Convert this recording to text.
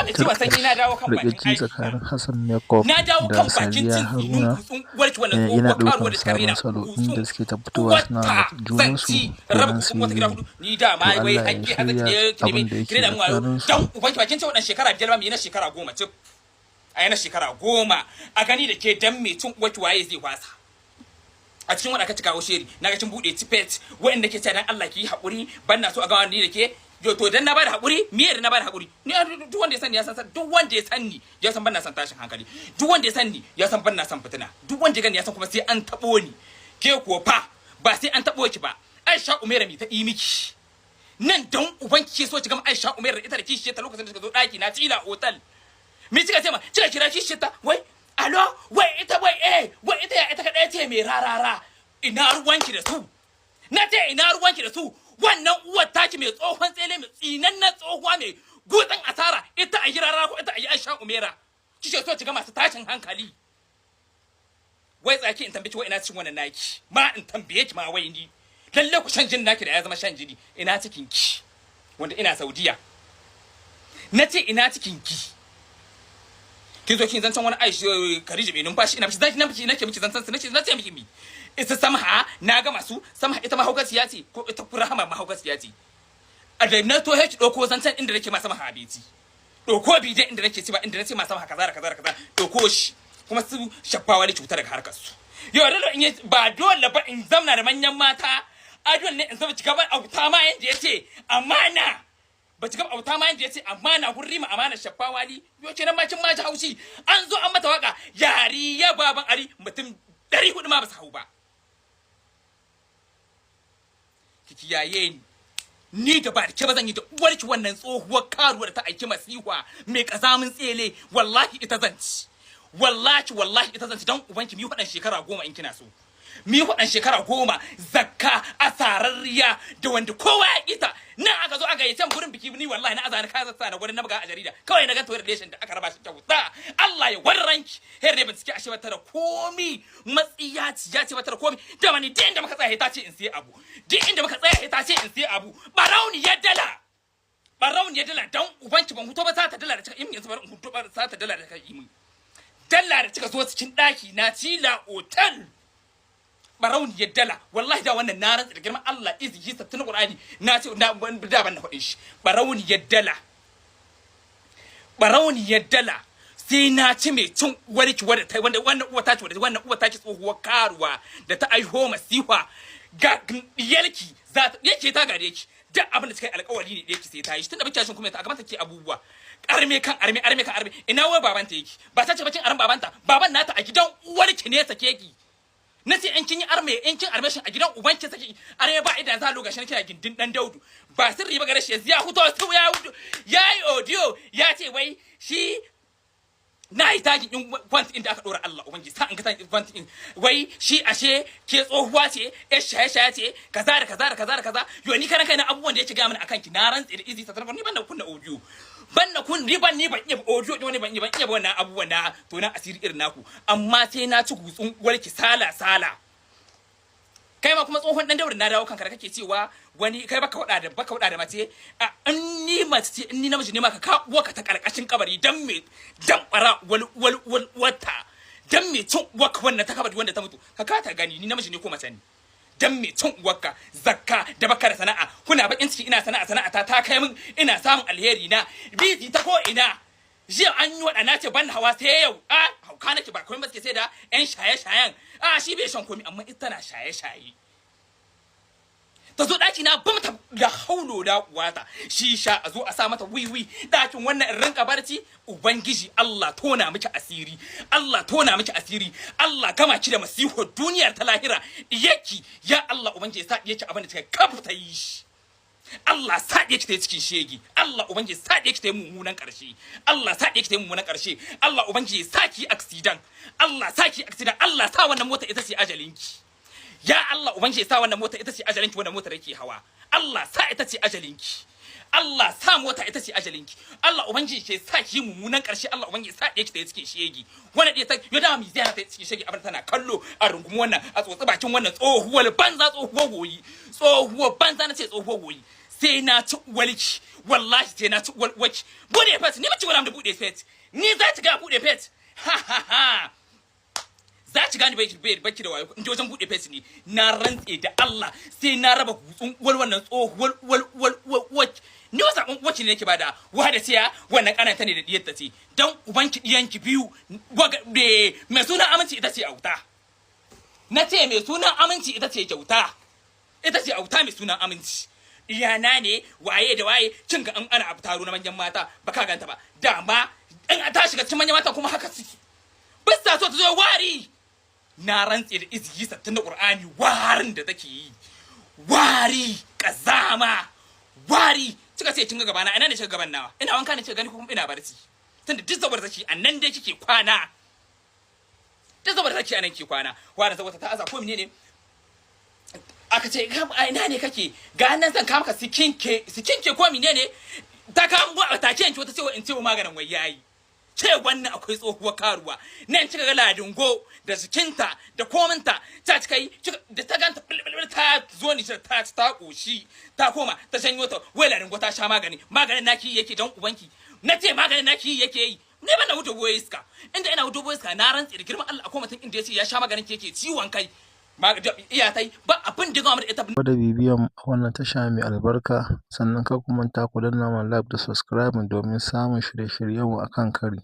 Tsohuwa mai ciwon sanyi, na dawo kan bakin Rikici aiki na. tsakanin Hassan Makeup Na dawo da kan bakin Sadiya cin tsinin Haruna kutsun uwarki, wannan yana tsohuwar karuwa ɗaukan da kika raina sabon salo, kutsun inda suke ta fitowa suna uwarta junansu zan ci raba domin kutsun wata gida su hudu ni da to ma wai Allah ya hakki haka shirya ki abin da neme yake ki rena min wayo tsakaninsu. Dan ubanki, bakin ce wadan shekara 5 ba mu yi na shekara 10 cif a yana shekara 10 a gani da ke dan mai cin uwarki, waye zai wasa a cikin wanda aka cika sheri? Na ga kin bude tipet wa'anda ke cewa dan Allah ki yi hakuri, ban na so a ga ni da ke. Yo, to dan na bada hakuri, me da na bada hakuri? Ni duk wanda ya sani ya san, duk wanda ya sani ya san ban na san tashin hankali. Duk wanda ya sani ya san ban na san fitina. Duk wanda ya gani ya san kuma sai an tabo ni. Ke kuwa fa ba sai an tabo ki ba. Aisha Umaira, mi ta yi miki nan? Dan uban ki so ki gama Aisha Umaira ita da kishiyar ta lokacin da suka zo daki na tila hotel, me kika ce ma? Kika kira kishiyar ta, wai alo, wai ita, wai eh, wai ita ya ita kadai ce mai rarara. Ina ruwanki da su? Na ce ina ruwanki da su? Wannan uwar taki mai tsohon tsele, mai tsinannen tsohuwa, mai gutsin asara, ita a yi rarara ko ita a yi Aisha Umaira kike so ki ga masu tashin hankali? Wai tsaki in tambaye ki, wai ina cikin wannan naki ma? In tambaye ki ma, wai ni lalle ku shan jin naki da ya zama shan jini. Ina cikin ki wanda ina Saudiya? Na ce ina cikin ki? Kin zo kin zancen wani Aisha Khadija mai numfashi, ina miki zaki na miki, nake miki zancen su, nace nace miki mi ita Samha. Na ga masu Samha, ita mahaukaciya ce ko ita Rahama mahaukaciya ce? A da na to heki ɗauko zancen inda nake ma Samha abeti, ɗauko bidiyon inda nake ce ba, inda nace ma Samha kaza da kaza da kaza, ɗauko shi. Kuma su shaffawa ne cutar daga harkar su. Yau dole in yi ba dole ba in zamna da manyan mata, a dole ne in zama cika ba auta ma yanda yace amana ba cika auta ma yanda yace amana gurri ma amana shaffawa li. Yo, kenan ma kin ma ji haushi, an zo an mata waka yari ya baban ari, mutum 400 ma ba su hau ba. Ki kiyaye ni, ni da ba da ke ba zan yi da uwarki, wannan tsohuwar karuwar ta aiki masiwa mai kazamin tsele. Wallahi ita zan ci, wallahi wallahi ita zan ci. Don ubanki mi hudan shekara 10 in kina so mi hudan shekara 10, zakka asararriya da wanda kowa ya kita nan aka zo aka yi can gurin biki. Ni wallahi na azana kaza sa na gurin na buga a jarida kawai na ganta relation da aka raba shi kyauta. Allah ya warranki her ne bincike, ashe bata da komi, matsiya ya ce bata da komi. Da mani duk inda muka tsaya ta ce in sai abu, duk inda muka tsaya ta ce in sai abu. Barauni ya dala, barauni ya dala. Dan ubanki ban huto ba sa ta dala da cika in yanzu, bari in huto ba sa ta dala da cika yi min dala da cika zo cikin daki na tila hotel. Barauniyar dala, wallahi da wannan na rantsa da girman Allah, izihi 60 Qur'ani, na ce na da ban na faɗin shi. Barauniyar dala, barauniyar dala, sai na ci mai cin warki wadda ta wanda wannan uwa ta ci wadda wannan uwa ta ci tsohuwar karuwa da ta aiho masifa ga diyarki za ta yake ta gare ki. Duk abin da suka yi alƙawari ne yake sai ta yi shi, tunda bakiya shin kuma ta a gaban ta ke abubuwa arme kan arme, arme kan arme. Ina wai babanta yake? Ba ta ce bacin aran babanta, baban nata a gidan uwarki ne sake ki. Na ce in kin yi arme, in kin arme shin a gidan ubanki sake arme ba idan za lokacin kina gindin dan Daudu ba sirri ba gare shi. Yanzu ya huto su ya huto ya yi audio, ya ce wai shi na yi tagin in kwant inda aka dora. Allah ubangi sa in ga tagin kwant in, wai shi ashe ke tsohuwa ce, yar shaye shaye ce, kaza da kaza da kaza da kaza. Yo, ni karan kaina abubuwan da yake ga mana akan ki, na rantse da izi ta ni ban da kunna audio, ban na kun ni ban ni ban iya audio ni ban iya ban iya wannan abubuwan na to na asiri irin naku, amma sai na ci gutsun uwarki sala sala. Kai ma kuma tsohon dan daurin, na dawo kanka da kake cewa wani kai baka wada da mace. A in ni mace ce, in ni namiji ne ma, ka ka uwarka ta karkashin kabari dan me dan bara wal wal wal wata dan me cin uwarka wannan ta kabari wanda ta mutu, ka ka ta gani ni namiji ne ko mace ne. Dan me cin uwarka zakka da baka da sana'a, kuna bakin ciki ina sana'a, sana'a ta ta kai min ina samun alheri na bizi ta ko ina. Jiya an yi waɗana ce ban hawa sai yau a hauka nake ba komai ba, suke sai da yan shaye-shayen. A shi bai shan komi, amma ita na shaye-shaye. Ta zo ɗaki na bamta da haulo da uwata shisha, a zo a sa mata wiwi ɗakin wannan in rinka barci. Ubangiji Allah tona miki asiri, Allah tona miki asiri, Allah gama ki da masihar duniyar ta lahira. Yaki ya Allah, ubangiji ya sa yaki abin da kika kafa yi shi. Allah sa ɗaya ki ta yi cikin shege. Allah ubangiji sa ɗaya ki ta yi mummunan ƙarshe. Allah sa ɗaya ki ta yi mummunan ƙarshe. Allah ubangiji sa ki accident. Allah sa ki accident. Allah sa wannan mota ita ce ajalinki. Ya Allah ubangiji sa wannan mota ita ce ajalinki, wannan motar yake hawa, Allah sa ita ce ajalinki. Allah sa mota ita ce ajalinki. Allah ubangiji ke sa ki mummunan ƙarshe. Allah ubangiji sa ɗaya ki ta yi cikin shege. Wannan ɗaya ta yo da mi zai ta yi cikin shege, abin tana kallo a rungumi wannan, a tsotsi bakin wannan tsohuwar banza, tsohuwar goyi, tsohuwar banza, na ce tsohuwar goyi. Sai na ci uwalki, wallahi sai na ci uwalki. Bude page ni mace wala da bude page ni za ki ga bude page. Ha ha ha, za ki gane bai bai baki da wayo in ji wajen bude page ne. Na rantse da Allah sai na raba hutsun uwar wannan tsohuwar uwar uwar uwar. Ni wasa wacce ne nake bada wa da siya wannan kananta ne da diyar ta ce dan ubanki, diyanki biyu mai suna Aminci ita ce auta. Na ce mai suna Aminci ita ce kyauta, ita ce auta mai suna Aminci. Iyana ne waye da waye cin ga an ana abu taro na manyan mata ba ka ganta ba. Dama in ta shiga cikin manyan mata kuma haka suke, bisa so ta zo wari. Na rantse da izgi 60 da Qur'ani, warin da take yi, wari kazama wari. Kika ce kin ga gabana, ina ne kika gaban nawa? Ina wanka ne kika gani ko kuma ina barci? Tunda duk zabar take a nan dai kike kwana, duk zabar take a nan kike kwana. Wani saboda ta aza ko menene aka ce a ina ne kake ga nan zan kama ka sikinke sikinke ko menene ta kama ta ce yanki wata cewa in ce maganin wai yayi ce wannan akwai tsohuwar karuwa nan. Kika ga Ladingo da jikinta da kominta ta cika yi da ta ganta bulbul ta zo ni ta ta koshi ta koma ta shanyo ta wai Ladingo ta sha magani. Maganin naki yake don ubanki. Na ce maganin naki yake yi ne ban na wuce boye iska inda ina wuce boye iska. Na rantsi da girman Allah akwai mutum inda yace ya sha maganin ki yake ciwon kai iya tai ba abin da gama da ita. Da bibiyan wannan tasha mai albarka, sannan kar ku manta ku danna mana like da subscribe domin samun shirye-shiryenmu akan kari.